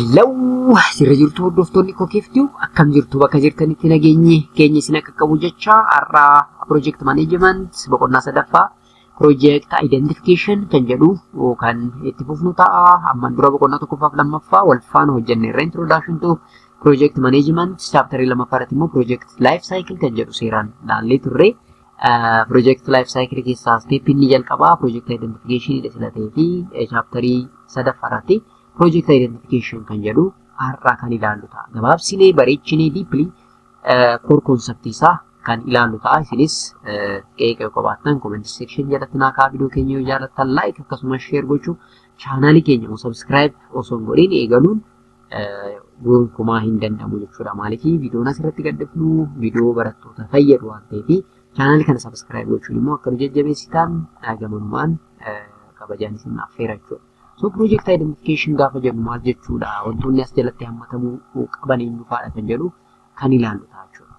Hello! Sirra jirtu hordoftoonni Kokeeftuu, akkam jirtu? Bakka jirtanitti nageenyi keenya isin akka qabu jecha, har'aa Project Management boqonnaa sadaffaa Project Identification kan jedhu kan itti fufnu ta'a. Ammaan dura boqonnaa tokkoffaaf lammaffaa wal faana hojjenneerra, Introduction to Project Management. Chapterii lammaffaa irratti immoo Project Life Cycle kan jedhu seeraan ilaallee turre. Project Life Cycle keessaa step inni jalqabaa Project Identification sila ta'ee fi chapterii sadaffaa irratti Project Identification kan jedhu har'aa kan ilaallu ta'a. Gabaabsinee bareechinee deeply core concept isaa kan ilaallu ta'a. Isinis qeeqa yoo qabaattan comment section jalatti naa kaa'aa. Viidiyoo keenya yoo jaallattan like akkasumas share gochuu, chaanaalii keenya immoo subscribe osoo hin godhin eegaluun gonkumaa hin danda'amu jechuudha. Maaliif? Viidiyoon asirratti gadhifnu viidiyoo barattoota fayyadu waan ta'eef, chaanaalii kana subscribe gochuun immoo akka nu jajjabeessitan gamanumaan kabajaan isin affeera jechuudha. So project identification gaafa jennu maal jechuudha? Wantoonni as jalatti hammatamuu qaban eenyu fa'aadha kan jedhu kan ilaallu ta'a jechuudha.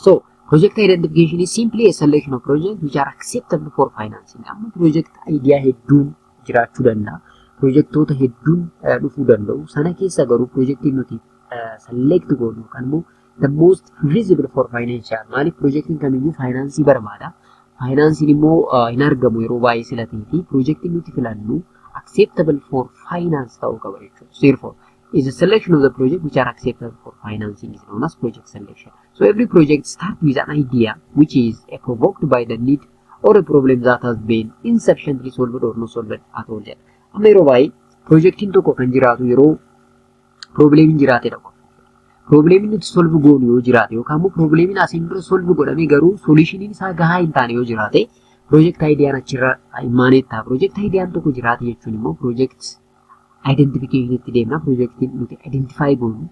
So project identification is simply a selection of projects which are acceptable for financing. Amma project idea hedduun jiraachuu danda'a. Projektoota hedduun dhufuu danda'u. Sana keessa garuu projektiin nuti select goonu yookaan immoo the most feasible for financial. Maaliif? Projektiin kamiyyuu faayinaansii barbaada. Faayinaansiin immoo hin argamu yeroo baay'ee sila ta'ee fi projektiin nuti filannu acceptable for finance ta'uu qaba jechuudha. Therefore, is a selection of the project which are acceptable for financing is known as project selection. So every project starts with an idea which is provoked by the need or a problem that has been insufficiently solved or not solved at all jedha. Amma yeroo baay'ee projektiin tokko kan jiraatu yeroo problemiin jiraatedha qofa. Problemiin nuti solve goonu yoo jiraate yookaan immoo problemiin asiin dura solve godhamee garuu solutioniin isaa gahaa hin taane yoo jiraate, project ideaan achirra emanate ta'a. Project ideaan tokko jiraate jechuun immoo project identification deemna. Projektiin nuti identify goonu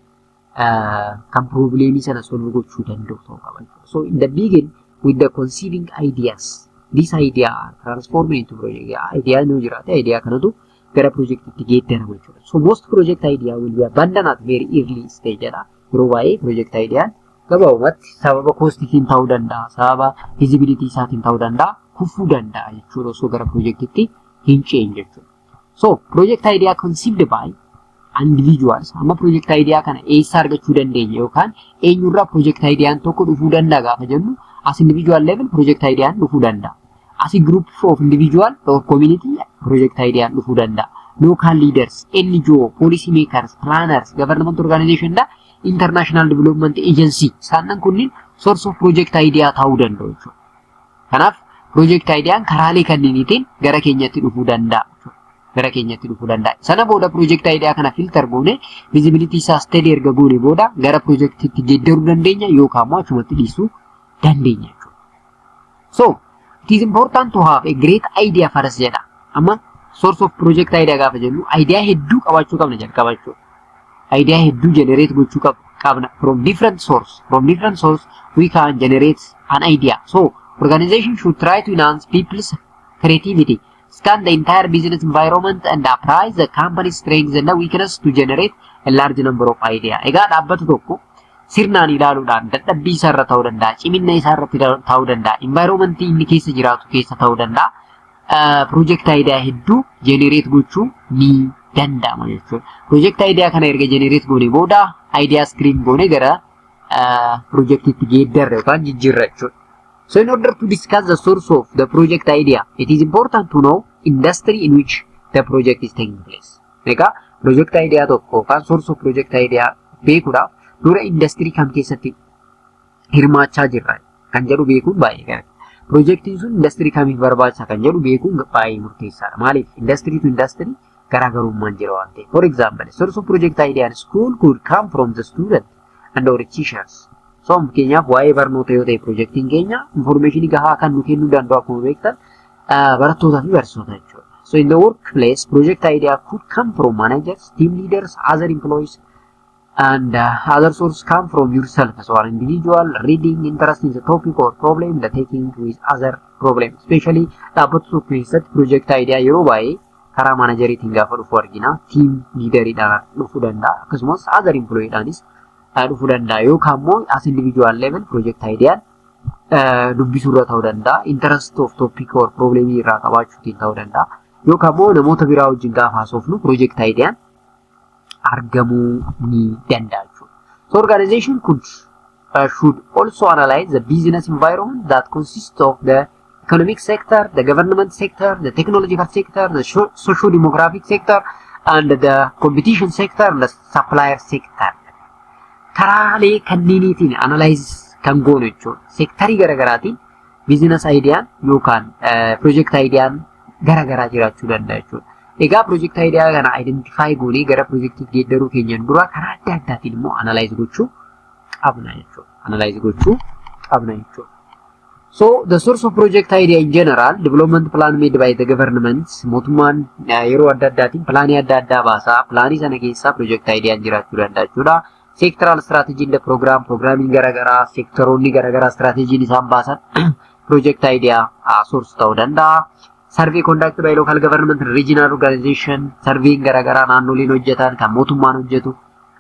kan problemii sana solve gochuu danda'u ta'uu qaba. So in the begin with the conceiving ideas, this idea are transformed into project. Idea yoo jiraate, idea kanatu gara projektiitti geeddarama jechuudha. So most project idea will be abandoned at very early stage jedha. Yeroo baay'ee project ideaan gabaabumatti sababa costiitiin ta'uu danda'a, sababa feasibility isaatiin ta'uu danda'a, kufuu danda'a jechuudha osoo gara projektiitti hin ce'in jechuudha. So project idea conceived by individuals. Amma project idea kana eessa argachuu dandeenya yookaan eenyurraa project ideaan tokko dhufuu danda'a gaafa jennu, as individual level project ideaan dhufuu danda'a. As group of individual or community project ideaan dhufuu danda'a. Local leaders, NGO, policy makers, planners, government organization da international development agency, isaan kunniin source of project idea ta'uu danda'u jechuudha. Kanaaf project ideaan karaalee kanneeniitiin gara keenyatti dhufuu danda'a. Gara keenyatti dhufuu danda'a. Sana booda project idea kana filter goone, feasibility isaa study erga goone booda gara projectiitti geeddaruu dandeenya yookaan immoo achumatti dhiisuu dandeenya jechuudha. So it is important to have a great idea first jedha. Amma source of project idea gaafa jennu idea hedduu qabaachuu qabna jalqaba jechuudha. Idea hedduu generate gochuu qabna from different source. From different source we can generate an idea. So organization should try to enhance people's creativity, scan the entire business environment and apply the company's strengths and weakness to generate a large number of idea. Egaa dhaabbata tokko sirnaan ilaaluudhaan dadhabbii isaa irra ta'uu danda'a, cimina isaa irratti ta'uu danda'a, environmentii inni keessa jiraatu keessa ta'uu danda'a. Project idea hedduu generate gochuu ni danda'ama jechuudha. Project idea kana erga generate goone booda idea screen goone gara projectiitti geeddarra yookaan jijjiirra jechuudha. So in order to discuss the source of the project idea, it is important to know industry in which the project is taking place. Egaa project idea tokko yookaan source of project idea beekuudhaaf dura industirii kam keessatti hirmaachaa jirra kan jedhu beekuun baay'ee gaariidha. Projektiin sun industirii kamiif barbaachisa kan jedhu beekuun baay'ee murteessaadha. Maaliif? Industry to industry garaagarummaan jira waan ta'eef. For example, source of project idea in school could come from the student and or teachers. So fakkeenyaaf waa'ee barnoota yoo ta'e, projektiin keenya information gahaa kan nu kennuu danda'u akkuma beektan barattootaa fi barsiisota jechuudha. So in the workplace, project idea could come from managers, team leaders, other employees, and other source come from yourself. So an individual reading, interest in the topic or problem, the taking with other problem. Especially dhaabbata tokko keessatti project idea yeroo baay'ee karaa manageriitiin gaafa dhufu argina. Team leaderiidhaan dhufuu danda'a. Akkasumas other employeedhaanis dhufuu danda'a. Yookaan immoo as individual level project ideaan dubbisuurra ta'uu danda'a. Interest of topic or problem irraa qabaachuutiin ta'uu danda'a. Yookaan immoo namoota biraa wajjin gaafa haasofnu project ideaan argamuu ni danda'a jechuudha. So organization could should also analyze the business environment that consists of the economic sector, the government sector, the technological sector, the socio-demographic sector, and the competition sector and the supplier sector. Karaalee kanneeniitiin analyze kan goonu jechuudha. Sectorii garaagaraatiin business ideaan yookaan project ideaan garaagaraa jiraachuu danda'a jechuudha. Egaa project idea kana identify goonee gara projectii geeddaruu keenyan dura karaa adda addaatiin immoo analyze gochuu qabna jechuudha. Analyze gochuu qabna jechuudha. So the source of project idea in general, development plan made by the government, mootummaan yeroo adda addaatiin planii adda addaa baasaa, planii sana keessaa project ideaan jiraachuu danda'a jechuudha. Sectoral strategy in the program, programming garaagaraa, sectoroonni garaagaraa strategiin isaan baasan project idea source ta'uu danda'a. Survey conducted by local government and regional organization, surveying garaagaraa naannoleen hojjetan, kan mootummaan hojjetu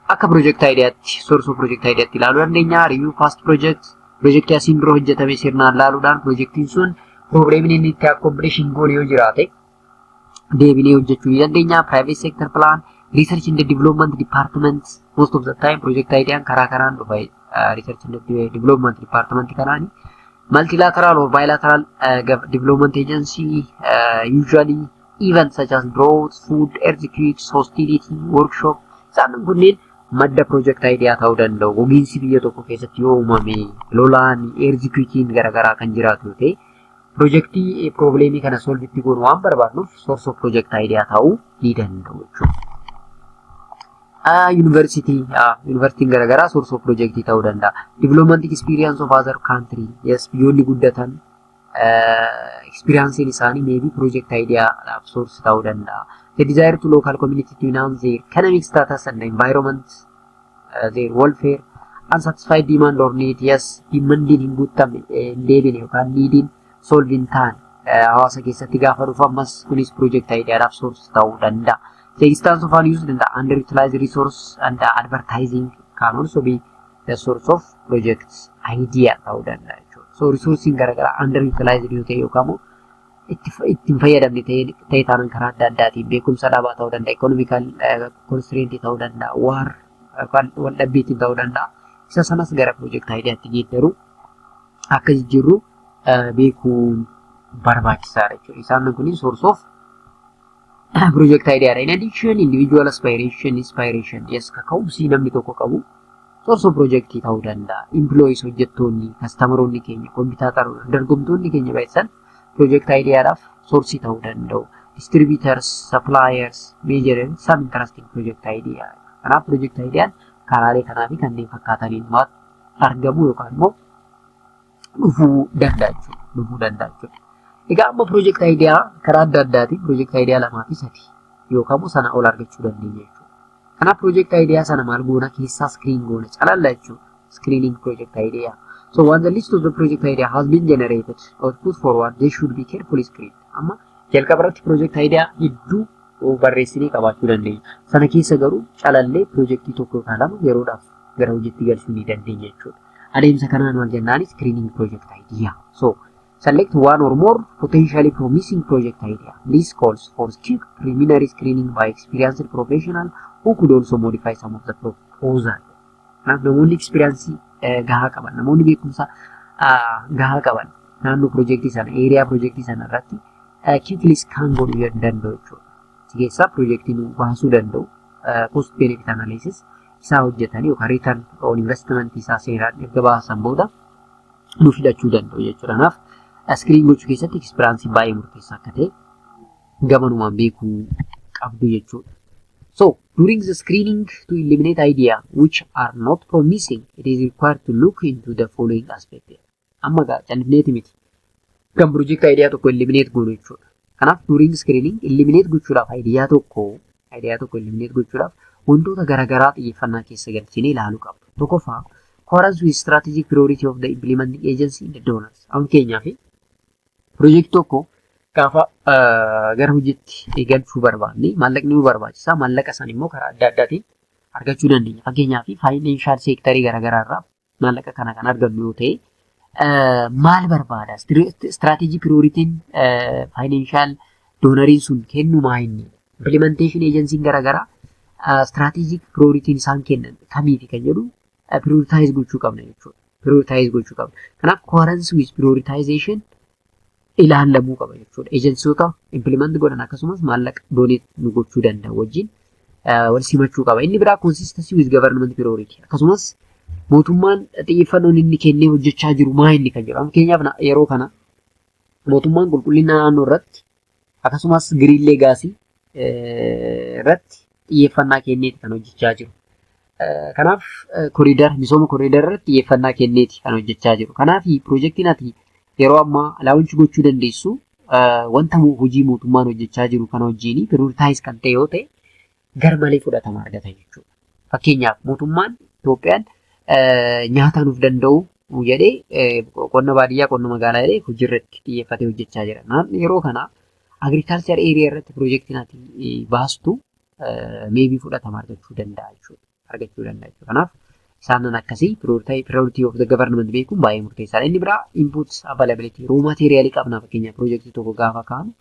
akka project ideaatti, source of project ideaatti ilaaluu dandeenya. Review past project, projektii asiin dura hojjetame sirnaan ilaaluudhaan projektiin sun problemiin inni itti accomplish hin goone yoo jiraate deebinee hojjechuu ni dandeenya. Private sector plan, research and development department, most of the time project ideaan karaa karaan dhufa research and development department kanaani. Multilateral or bilateral development agency, usually events such as droughts, food, earthquakes, hostility, workshop, isaan kunneen madda project idea ta'uu danda'u. Gogiinsi biyya tokko keessatti yoo uumame, lolaan, earthquakein garaagaraa kan jiraatu yoo ta'e, projektii problemii kana solve itti goonu waan barbaadnuuf source of project idea ta'uu ni danda'u jechuudha. Yuunivarsiitii, yuunivarsiitiin garaagaraa source of projectii ta'uu danda'a. Development experience of other country, yes, biyyoonni guddatan experienceiin isaanii maybe project ideaadhaaf source ta'uu danda'a. The desire to local community to enhance their economic status and the environment, their welfare, unsatisfied demand or need, yes, demandiin hin guutamne, hin deebine yookaan neediin solve hin taane hawaasa keessatti gaafa dhufu ammas kunis project ideaadhaaf source ta'uu danda'a. The existence of unused and underutilized resource and advertising can also be the source of project idea ta'uu danda'a jechuudha. So resourceiin garaagaraa underutilized yoo ta'e yookaan immoo ittiin fayyadamne ta'e taanaan karaa adda addaatiin beekumsa dhabaa ta'uu danda'a, economical constraint ta'uu danda'a, war wal dhabbiitiin ta'uu danda'a. Isa sanas gara project ideaatti geeddaruu akka jijjiirru beekuun barbaachisaadha jechuudha. Isaan kunniin source of project idea. In addition, individual aspiration, inspiration, yes, kaka'umsi namni tokko qabu source of project ta'uu danda'a. Employees, hojjettoonni, customeroonni keenya, competitoroonni, dorgomtoonni keenya baay'isan project ideaadhaaf source ta'uu danda'u. Distributors, suppliers, major some interesting project idea. Kanaaf project ideaan karaalee kanaa fi kanneen fakkaataniin argamu yookaan immoo dhufuu danda'a jechuudha. Dhufuu danda'a jechuudha. Egaa amma project idea karaa adda addaatiin project idea lamaa fi sadii yookaan immoo sana ol argachuu dandeenya jechuudha. Kanaaf project idea sana maal goona? Keessaa screen goona, calalla jechuudha. Screening project idea. So once the list of the project idea has been generated or put forward, they should be carefully screened. Amma jalqaba irratti project idea hedduu barreessinee qabaachuu dandeenya. Sana keessa garuu calallee projektii tokko yookaan lama yeroodhaaf gara hojiitti galchuu ni dandeenya jechuudha. Adeemsa kanaan maal jennaan? Screening project idea. So select one or more potentially promising project idea. This calls for quick preliminary screening by experienced professional who could also modify some of the proposal. Kanaaf namoonni experience gahaa qaban, namoonni beekumsa gahaa qaban naannoo projektii sana, area projektii sana irratti quickly scan godhuu danda'u jechuudha. Si keessaa projektii nu baasuu danda'u cost benefit analysis isaa hojjetanii yookaan return on investment isaa seeraan erga baasan booda nu filachuu danda'u jechuudha. Kanaaf screen gochuu keessatti experience baay'ee murteessaa akka ta'e gamanumaan beekuu qabdu jechuudha. So, during the screening to eliminate idea which are not promising, it is required to look into the following aspect. Amma gaa callifneeti miti. Kan project idea tokko eliminate goonu jechuudha. Kanaaf during screening eliminate gochuudhaaf idea tokko eliminate gochuudhaaf wantoota garaagaraa xiyyeeffannaa keessa galchinee ilaaluu qabna. Tokkoffaa, coherence with strategic priority of the implementing agency and the donors. Amma keenyaaf projektii tokko gaafa gara hojiitti galchuu barbaanne maallaqni nu barbaachisa. Maallaqa san immoo karaa adda addaatiin argachuu dandeenya. Fakkeenyaaf financial sectorii garaagaraa irraa maallaqa kana kan argannu yoo ta'e, maal barbaada? Strategy priorityn financial donoriin sun kennu maa inni? Implementation agencyn garaagaraa Strategic priorityn isaan kennan kamiifi kan jedhu prioritize gochuu qabna jechuudha. Prioritize gochuu qabna. Kanaaf coherence with prioritization ilaallamuu qaba jechuudha. Agencyoota implement godhan akkasumas maallaqa donate nu gochuu danda'an wajjin wal simachuu qaba. Inni biraa consistency with government priority, akkasumas mootummaan xiyyeeffannoon inni kennee hojjechaa jiru maa inni kan jedhu. Fakkeenyaaf, yeroo kana mootummaan qulqullina naannoo irratti akkasumas green legacy irratti xiyyeeffannaa kenneeti kan hojjechaa jiru. Kanaaf corridor, misooma corridor irratti xiyyeeffannaa kenneeti kan hojjechaa jiru. Kanaaf piroojeektiin ati yeroo ammaa launch gochuu dandeessu wanta hojii mootummaan hojjechaa jiru kana wajjin prioritize kan ta'e yoo ta'e gar malee fudhatama argata jechuudha. Fakkeenyaaf, mootummaan Itoophiyaan nyaata nuuf danda'u jedhee qonna baadiyyaa, qonna magaalaa jedhee hojii irratti xiyyeeffatee hojjechaa jira. Yeroo kana agriculture area irratti piroojeektiin ati baastu maybe fudhatama argachuu danda'a jechuudha. Argachuu danda'a jechuudha. Kanaaf isaanan akkasii priority of the government beekuun baay'ee murteessaadha. Inni biraa input availability, raw material qabna. Fakkeenyaaf, piroojeektii tokko gaafa kaanu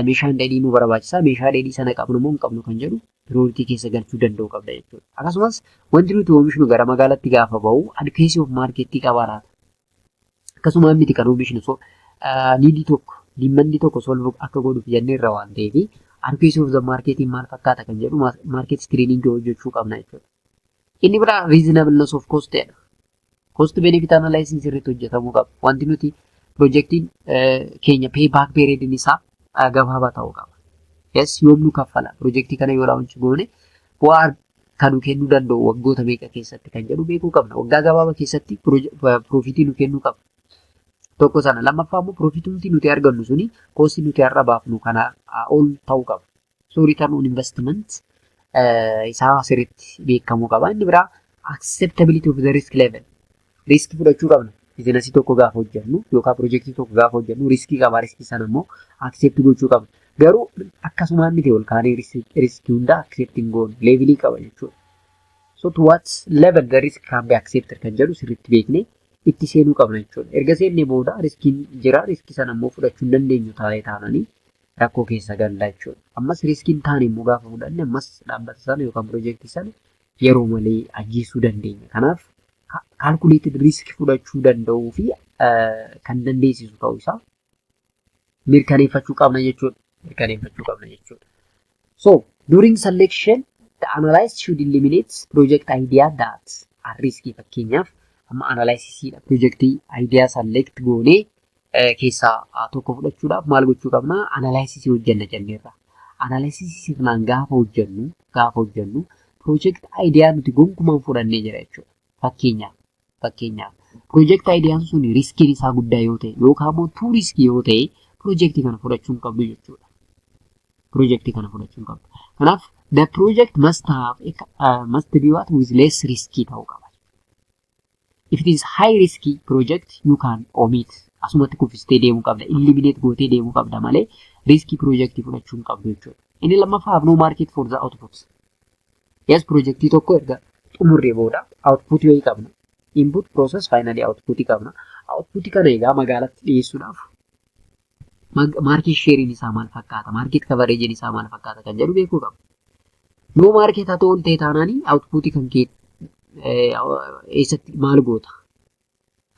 meeshaan dheedhii nu barbaachisa. Meeshaa dheedhii sana qabnu moo hin qabnu kan jedhu priority keessa galchuu danda'uu qabda jechuudha. Akkasumas wanti nuti oomishnu gara magaalaatti gaafa bahu adequacy of marketii qabaa laata? Akkasuma miti kan oomishnu so needii tokko, demandii tokko solve akka godhuuf jennee irra waan ta'eef adequacy of the marketiin maal fakkaata kan jedhu market screening hojjechuu qabna jechuudha. Inni biraa reasonableness of cost jedha. Cost benefit analysis sirriitti hojjetamuu qaba. Wanti nuti piroojeektiin keenya payback period isaa gabaabaa ta'uu qaba. Yes, yoom nu kaffala? Piroojeektii kana yoo launch goone bu'aa kan nu kennuu danda'u waggoota meeqa keessatti kan jedhu beekuu qabna. Waggaa gabaabaa keessatti profitii nu kennuu qaba. Tokko sana. Lammaffaa immoo profitumti nuti argannu suni costii nuti har'a baafnu kana ol ta'uu qaba. So return on investment isaa sirriitti beekamuu qaba. Inni biraa acceptability of the risk level. Riskii fudhachuu qabna. Businessii tokko gaafa hojjennu yookaan piroojeektii tokko gaafa hojjennu riskii qaba. Riskii sana immoo accept gochuu qabna. Garuu akkasumaan miti, ol kaanee riskii hunda accept hin goonu. Levelii qaba jechuudha. So to what level the risk can be accepted kan jedhu sirriitti beeknee itti seenuu qabna jechuudha. Erga seennee booda riskiin jira. Riskii sana immoo fudhachuu hin dandeenyu taa'ee taananii rakkoo keessa galla jechuudha. Ammas riskiin taane immoo gaafa fudhanne ammas dhaabbata sana yookaan piroojeektii sana yeroo malee ajjeesuu dandeenya. Kanaaf calculated risk fudhachuu danda'uu fi kan dandeessisu ta'uu isaa mirkaneeffachuu qabna jechuudha. Mirkaneeffachuu qabna jechuudha. So during selection, the analyst should eliminate project idea that are risky. Fakkeenyaaf, amma analysisiidha. Projectii idea select goonee keessaa tokko fudhachuudhaaf maal gochuu qabna? Analysisii hojjenna jenneerra. Analysisii sirnaan gaafa hojjennu project idea nuti gonkumaan fudhannee jira jechuudha. Fakkeenyaaf, project ideaan sun riskiin isaa guddaa yoo ta'e yookaan immoo too risky yoo ta'e piroojeektii kana fudhachuu hin qabdu jechuudha. Piroojeektii kana fudhachuu hin qabdu. Kanaaf the project must be what with less risky ta'uu qaba. If it is high risky project, you can omit. Asumatti kuffistee deemuu qabda. Eliminate gootee deemuu qabda malee riskii piroojeektii fudhachuu hin qabdu jechuudha. Inni lammaffaa have no market for the output. Yes, piroojeektii tokko erga xumurree booda output yoo qabna. Input, process, finally output qabna. Output kana egaa magaalatti dhiyeessuudhaaf market sharein isaa maal fakkaata? Market coveragein isaa maal fakkaata kan jedhu beekuu qabna. No market haa ta'u ta'e taanaanii output kan kee eessatti maal goota?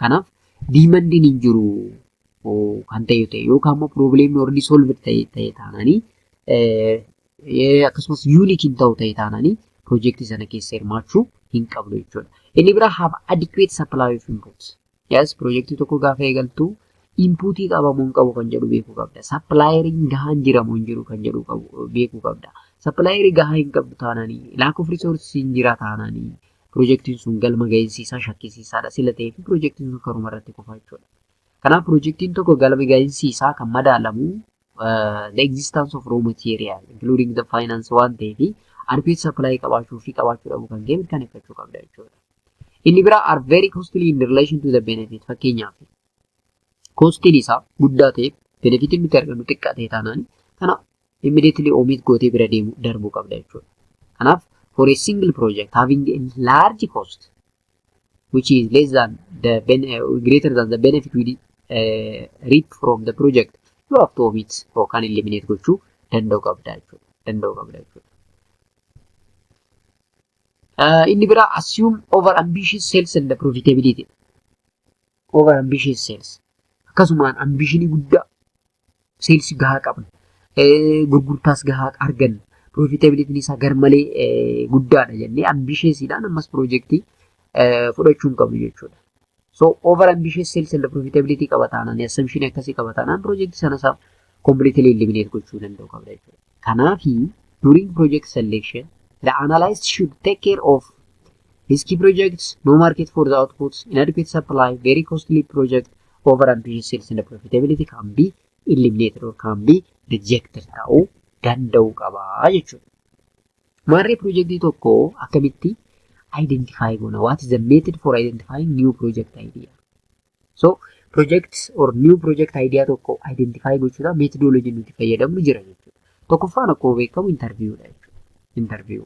Kanaaf demandiin hin jiru kan ta'e ta'e yookaan immoo problemni already solved ta'e taanaanii akkasumas unique hin ta'u ta'e taanaanii piroojeektii sana keessa hirmaachuu hin qabdu jechuudha. Inni biraa have adequate supply of inputs. Yes, piroojeektii tokko gaafa eegaltu inputii qabamuu hin qabu kan jedhu beekuu qabda. Supplieriin gahaan jiramu hin jiru kan jedhu beekuu qabda. Supplierii gahaa hin qabdu taanaanii, lack of resources hin jira taanaanii piroojeektiin sun galma gahinsi isaa shakkisiisaadha sila ta'ee fi piroojeektiin sun karuma irratti kufa jechuudha. Kanaaf piroojeektiin tokko galma gahinsi isaa kan madaalamu the existence of raw material including the finance waan ta'eef adequate supply qabaachuu fi qabaachuu dhabuu kan kee mirkaneeffachuu qabda jechuudha. Inni biraa are very costly in relation to the benefit. Fakkeenyaaf, costiin isaa guddaa ta'e benefitiin nuti argannu xiqqaa ta'e taanaan kana immediately omit gootee bira deemu darbuu qabda jechuudha. Kanaaf for a single project having a large cost which is less than the greater than the benefit we reap from the project, you have to omit yookaan eliminate gochuu danda'u qabda jechuudha. Danda'u qabda jechuudha. Inni biraa assume over ambitious sales and profitability. Over ambitious sales. Akkasumaan ambitionii guddaa, sales gahaa qabna. Gurgurtaas gahaa arganna. Profitabilityn isaa garmalee guddaadha jennee ambitiousiidhaan ammas piroojeektii fudhachuu hin qabnu jechuudha. So over ambitious sales and profitability qaba taanaan, assumption akkasii qaba taanaan, piroojeektii sana isaa completely eliminate gochuu danda'u qabda jechuudha. Kanaafi during project selection, the analyst should take care of risky projects, no market for the outputs, inadequate supply, very costly project, over ambitious sales and profitability can be eliminated or can be rejected ta'uu danda'uu qaba jechuudha. Maarree piroojeektii tokko akkamitti identify goona? What is the method for identifying new project idea? So project or new project idea tokko identify gochuudhaaf methodology nuti fayyadamnu jira jechuudha. Tokkoffaan akkuma beekamu interviewdha jechuudha. Interview.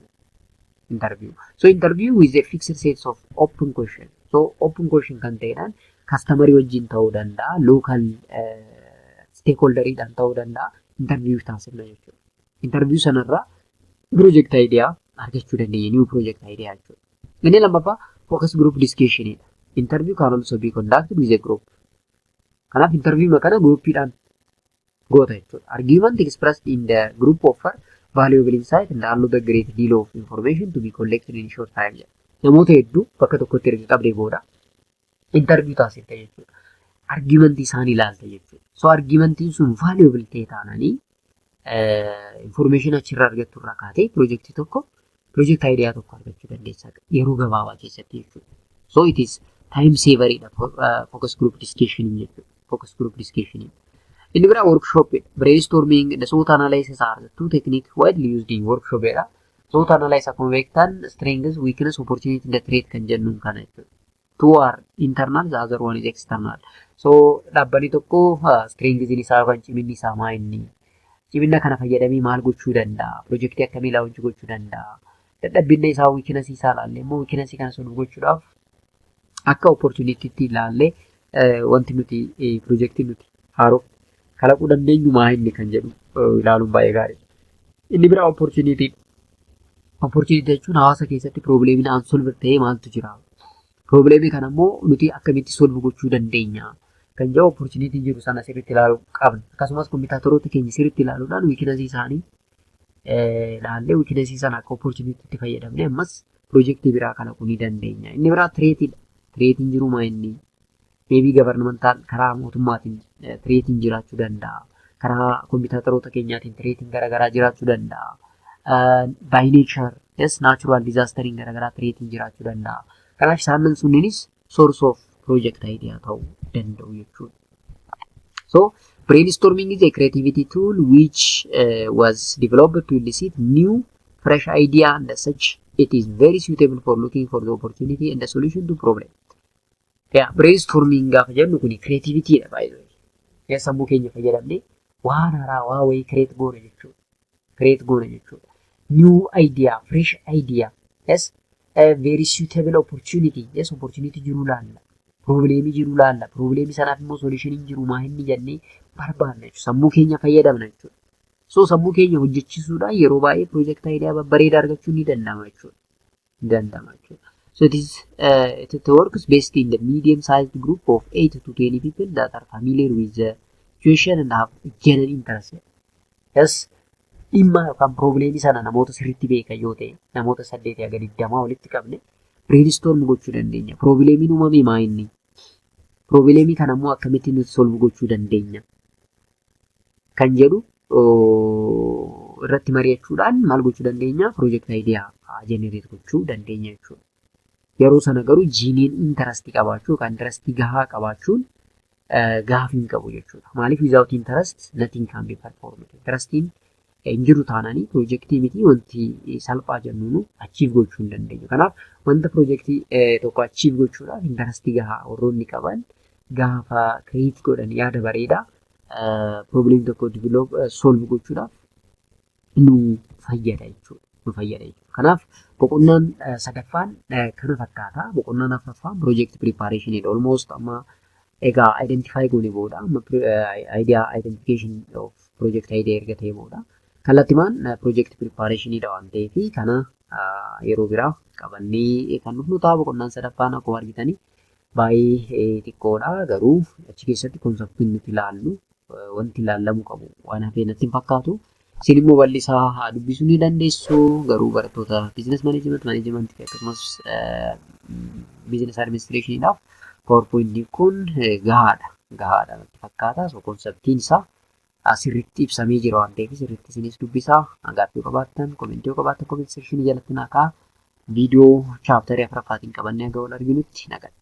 Interview. So interview with a fixed set of open question. So open question kan ta'edhaan customerii wajjin ta'uu danda'a, local stakeholderiidhaan ta'uu danda'a, interview taasifna jechuudha. Interview sanarraa project idea argachuu dandeenya, new project idea jechuudha. Inni lammaffaa focus group discussionidha. Interview can also be conducted with a group. Kanaaf interview kana groupiidhaan goota jechuudha. Argument expressed in the group offer valuable insight and allow the great deal of information to be collected in short time jedha. Namoota hedduu bakka tokkotti erga qabdee booda interview taasifta jechuudha. Argumentii isaan ilaalta jechuudha. So argumentiin sun valuable ta'e taananii information achirraa argattu irraa kaatee piroojeektii tokko, project idea tokko argachuu dandeessa yeroo gabaabaa keessatti jechuudha. So it is time saveridha focus group discussion jechuudha. Focus group discussion. Inni biraa workshop, brainstorming, the SWOT analysis are the two technique widely used in workshop jedha. SWOT analysis akkuma beektan strengths, weakness, opportunity and threat kan jennuun kana jechuudha. Two are internal, the other one is external. So dhaabbanni tokko strengths isaa yookaan ciminni isaa maa inni? Cimina kana fayyadamee maal gochuu danda'a? Piroojeektii akkamii launch gochuu danda'a? Dadhabbinna isaa, weakness isaa ilaallee immoo weakness kana solve gochuudhaaf akka opportunitytti ilaallee wanti nuti piroojeektii nuti haaroof kalaquu dandeenyu maa inni kan jedhu ilaaluun baay'ee gaariidha. Inni biraa opportunity. Opportunity jechuun hawaasa keessatti problemiin unsolved ta'ee maaltu jira? Problemii kana immoo nuti akkamitti solve gochuu dandeenya? Kan jedhu opportunity jiru sana sirriitti ilaaluu qabna. Akkasumas competitoroota keenya sirriitti ilaaluudhaan weaknessii isaanii ilaallee weaknessii sana akka opportunitytti fayyadamnee ammas piroojeektii biraa kalaquu ni dandeenya. Inni biraa threatiidha. Threatiin jiru maa inni? Maybe governmental, karaa mootummaatiin threatiin jiraachuu danda'a. Karaa competitoroota keenyaatiin threatiin garaagaraa jiraachuu danda'a. By nature, yes, natural disasteriin garaagaraa threatiin jiraachuu danda'a. Kanaaf isaan sunniinis source of project idea ta'uu danda'u jechuudha. So brainstorming is a creativity tool which was developed to elicit new fresh idea, and as such it is very suitable for looking for the opportunity and the solution to problem. Yeah, brainstorming gaafa jennu kuni creativity dha baay'ee. Yaa sammuu keenya fayyadamnee waan haaraa waa wayii create goona jechuudha. Create goona jechuudha. New idea, fresh idea. Yes, a very suitable opportunity. Yes, opportunity jiru laalla. Problemii jiru laalla. Problemii sanaaf immoo solution jiru maa inni jennee barbaanna jechuudha. Sammuu keenya fayyadamna jechuudha. So sammuu keenya hojjechiisuudhaan yeroo baay'ee project idea babbareedaa argachuun ni danda'ama jechuudha. Ni danda'ama jechuudha. So it works best in the medium-sized group of 8 to 20 people that are familiar with the situation and have genuine interest. Yes, dhimma yookaan problemii sana namoota sirriitti beekan yoo ta'e, namoota 8 haga 20 walitti qabne brainstorm gochuu dandeenya. Problemiin uumame maa inni? Problemii kana immoo akkamitti nuti solve gochuu dandeenya? Kan jedhu irratti mari'achuudhaan maal gochuu dandeenya? Project idea generate gochuu dandeenya jechuudha. Yeroo sana garuu genuine interestii qabaachuu yookaan interestii gahaa qabaachuun gaafii hin qabu jechuudha. Maaliif, without interest nothing can be performed. Interestiin hin jiru taananii piroojeektii miti wanti salphaa jennuunu achieve gochuu hin dandeenyu. Kanaaf wanta piroojeektii tokko achieve gochuudhaaf interestii gahaa warroonni qaban gaafa create godhan yaada bareedaa problem tokko develop solve gochuudhaaf nu fayyada jechuudha. Nu fayyada jechuudha. Kanaaf boqonnaan sadaffaan kana fakkaata. Boqonnaan afuraffaan project preparation. Almost amma egaa identify goone booda, amma idea identification of project idea erga ta'e booda Kallattimaan project preparationiidha waan ta'eef kana yeroo biraa qabannee kan dhufnu ta'a. Boqonnaan sadaffaan akkuma argitanii baay'ee xiqqoodha, garuu achi keessatti conceptiin nuti ilaallu, wanti ilaallamuu qabu waan hafee natti hin fakkaatu. Isin immoo bal'isaa dubbisuu ni dandeessu, garuu barattoota business management, managementii akkasumas business administrationiidhaaf PowerPointiin kun gahaadha. Gahaadha natti fakkaata. So conceptiin isaa sirriitti ibsamee jira waan ta'eef sirriitti isinis dubbisaa. Gaaffii yoo qabaattan, commentii yoo qabaattan, comment sectionii jalatti naa kaa'aa. Viidiyoo chapterii afuraffaatiin qabannee hanga wal arginutti nagaatti.